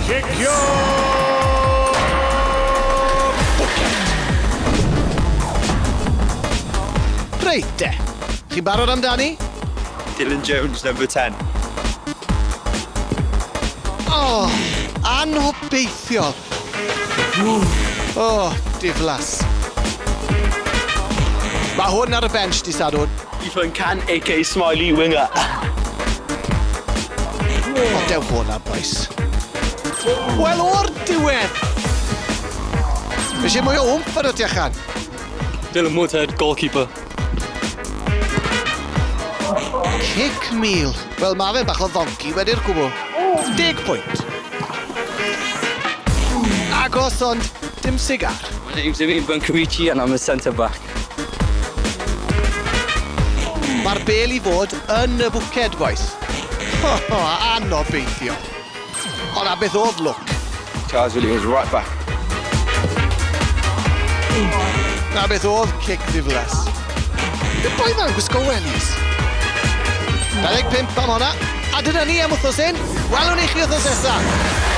Cicio! Bwced! Reit de, chi'n barod amdani? Dylan Jones, number 10. O, anobeithiol. O, diflas. Mae hwn ar y bench di Sadwrn. Ethan Can, aka Smiley Winger. O, dewch o na, boys. Wel, o'r diwedd! Fe eisiau mwy o wmp ar y ti allan. Dylan Woodhead, goalkeeper. Cic mil. Wel, ma fe'n bach o ddonci wedi'r cwbl. 10 pwynt. Agos, ond dim sigar. My name's Amin Bunkuichi and I'm a centre back. Mae'r bel i fod yn y bwced, boys. Anobeithio. Ond a beth oedd lwc? Charles Williams, right back. Na beth oedd cic ddiflas. Y boi ma'n gwisgo wellies. 25 am honna. A dyna ni am wythnos hyn. Welwn ni chi wythnos nesaf.